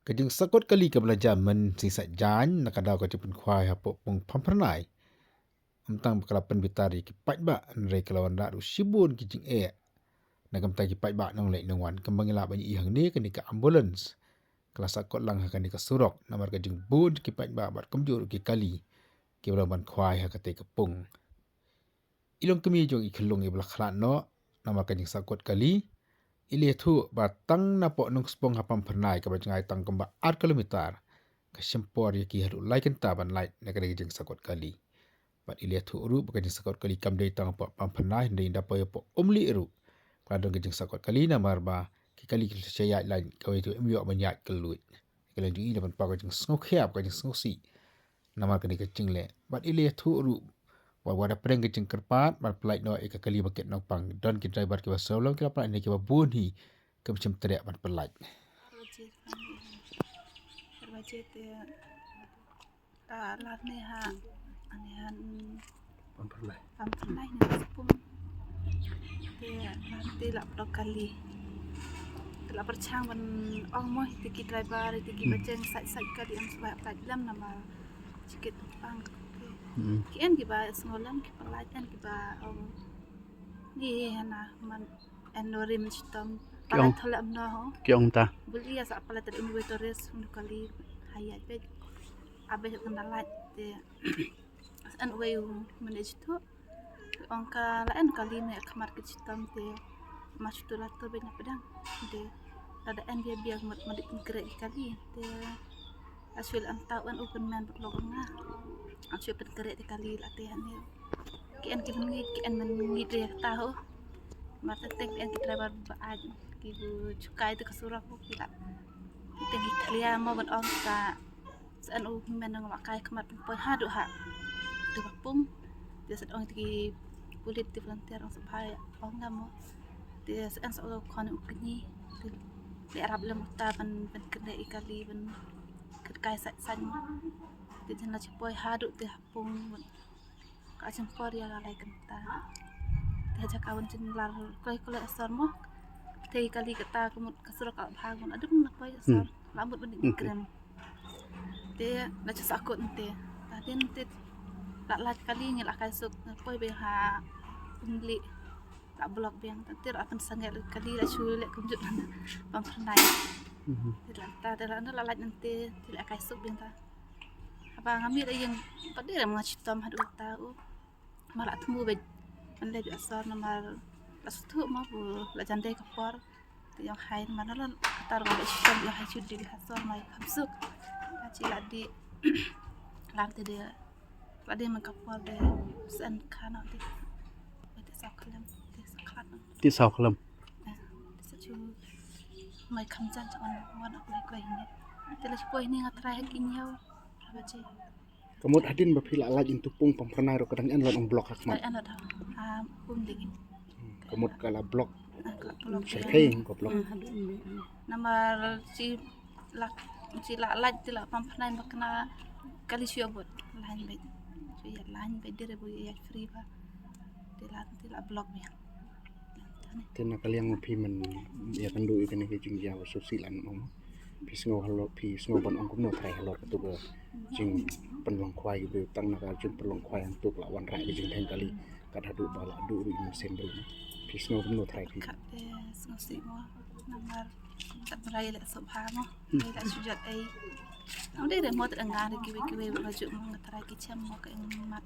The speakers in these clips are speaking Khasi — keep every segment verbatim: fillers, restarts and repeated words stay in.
Ka jingsakut kali kaba la jia mynta sngi Saitjaiñ na ka daw ka jingpynkhwai hapoh pung Pamphyrnai. Ym tang ba ka la pynbitar ïa ki paidbah, hynrei ka la wanrah ruh shibun ki jingeh na ka bynta ki paidbah nongleit nongwan. Kumba ngi lah ban ïohi hangne, kane ka ambulance ka la sakut lang ha kane ka surok namar ka jingbun ki paidbah bad kumjuh ruh ki kali kiba la ban khwai ha katei ka pung. I longkmie jong i khyllung iba la khlad noh namar ka jingsakut kali, i la ïathuh ba tang napoh Nongspung ha Pamphyrnai, kaba jngai tang kumba ar kilometer, ka shim por ïa ki haduh lai kynta ban lait na kane ka jingsakut kali. Bad i la ïathuh ruh ba ka jingsakut kali kam dei tang hapoh Pamphyrnai, hynrei ynda poi hapoh Umlieh ruh ka la don ka jingsakut kali namar ba ki kali ki la shu ïaid lait, kawei ruh ym ïoh ban ïaid kylluid. Ka liang jong i la pynpaw ka jingsngewkhia, ka jingsngewsih namar kane ka jingleh. Bad i la ïathuh ruh ba wat hapdeng ka jingkyrpad ban pyllait noh ïa ka kali ba kit nongpang, don ki driver kiba sngewlem ki la pyllait, ne kiba bun hi kim shym treh ban pyllait. Ar baje te, ah, lad ne ha, ane ha, mm, Pamphyrnai. Pamphyrnai ne ha Sipum. Te lad te la pyndonkam kali. Te la pyrshang ban ong mo ïa ki driver, ïa ki Hmm. bajeng sait sait kali, ym sngewbha pyllait lem namar jingkit nongpang. Te Hmm. ki en kiba sngewlem ki pyllait, en kiba ong ni hana man en no rim shitom. Ki ong. Palat thole amno ho. Ki ong ta. Bul ïa sa palat ter inway tourist nu kali hayat bet. Abe kan dalat te. An wei u manage tu. Ong ka la en kali me khmat ki shitom te. Mas tu la tu bet na pedang. Te. Lada en bia bia mat mat ki kre kali. Te. Aswil an tau an u pynmen bad lok nga. Aswil pynkhreh te kali la te hane. Ki en ki pynngeit, ki en mynngeit re ta ho. Mar te teng ki en ki driver ba ai ki bu chukai te ka surok ho ki la. Te ki thlia mo ban ong ta. Sa an u pynmen nang wa kai khmat poi haduh ha. Te ba pung. Te sa ong te ki pulit te volunteer ong sa phai ong nga mo. Te sa an sa ong khon u kni. Te le arap lem ta ban ban kne i kali ban kyrkai sa sa mo. Te jan la chi poi haduh te ha pung ban. Ka jingpor ïa la lai kynta. Te ha jaka wan jinglar kloi kloi asor mo. Te kali kata ka mut ka surok ka bha wan adum na kloi asor. Hmm. La mut ban Hmm. krem. Te la cha sakut te. Ta tin te la lait kali ngi la kai suk poi be ha Umlieh. La block biang ta tir akan sangel kali la shu le kumjut na Pamphyrnai. Mhm. Te la ta te la na la lait nante te la kai suk biang ta. Haba nga mih la ïeng pat de nga shitom haduh ta u. Ma la thmu bad man le bi asor namar la suthu ma bu la jan dei ka por. Te ïong hai ma na la katar ba la shitom ïong hai shu dei bi asor mai kham suk. Ka chi la di lar te de la di man ka por de sen khana de. Te sa khlem te sa khlad. Te sa khlem. Eh, te sa chu mai kham jan cha on wan ok lai klai ni. Te la chu poi ni nga trai ha ki ñiew. Ba chi. Ka mut hadien ba phi la lait into pung Pamphyrnai ruh ka dang en la ong block ha khmat. Ai, ano da. Ah, pung dei. Hmm, ka mut ka la block. Ah, ka la block. Sha khei ko block. Ah, hadien ni. Namar chi la, chi la lait te la Pamphyrnai ba kna kali shu bot. Lain bad. Shu ïa lain bad dire bu ïa free ba. Te la, te la block biang. Te na ka liang ma phi man ïa kynduh ïa kane ka jingjia ba sngewsih lan ong. Phi sngew halor, phi sngew ban ong kumno trai halor katu ka jingpynlong khwai ki briew tang na ka jingpynlong khwai hangtu ka la wanrah ka jingdheng kali kat haduh ba la duh ruh ïa mynsiem briew. Phi sngew kumno trai phi? Kat te sngewsih mo namar kat ba rai leh sngewbha mo. Hmm. Rai leh shu jot ei. Nang dei re mo te nga re kiwei kiwei ba la ju mo nga trai ki chem mo ka ing mat.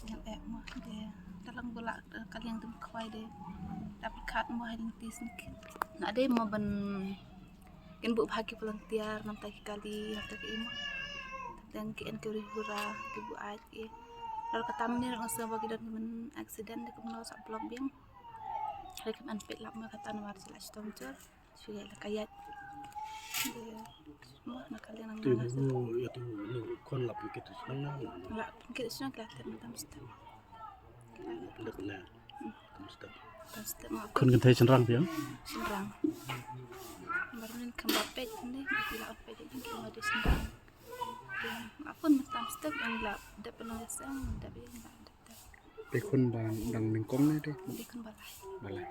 Ngan eh mo de. Talang bula ka liang dum khwai de. Tapi kat mo hai lynti sngewsih. Na dei mo ban kin buh bha ki volunteer, namta ki kali, namta ki imo. Tang ki en ki rihura, ki buh ai ki. Lor kata mynne ruh nga sngew ba ki don ki myn accident de kumno sa block biang. Hai kam an peit lap ma kata namar sila shitom jur. Shu ïa la ka ïaid. De, mo na ka liang nang. Te na bu ïa tu nu khon lap ki tu shnong na. Lap ki shnong ka te tam step. Lap na. Tam step. Tam step ma. Khun kynthei shynrang phi ïa? Shynrang. Bar min kam ba peit ni, ki la peit ni ki ma de shynrang. Apun tam step yang la dep nang sang, dep yang la dep. Te khun ba dang nyngkong ne te? Te khun ba lai. Ba lai.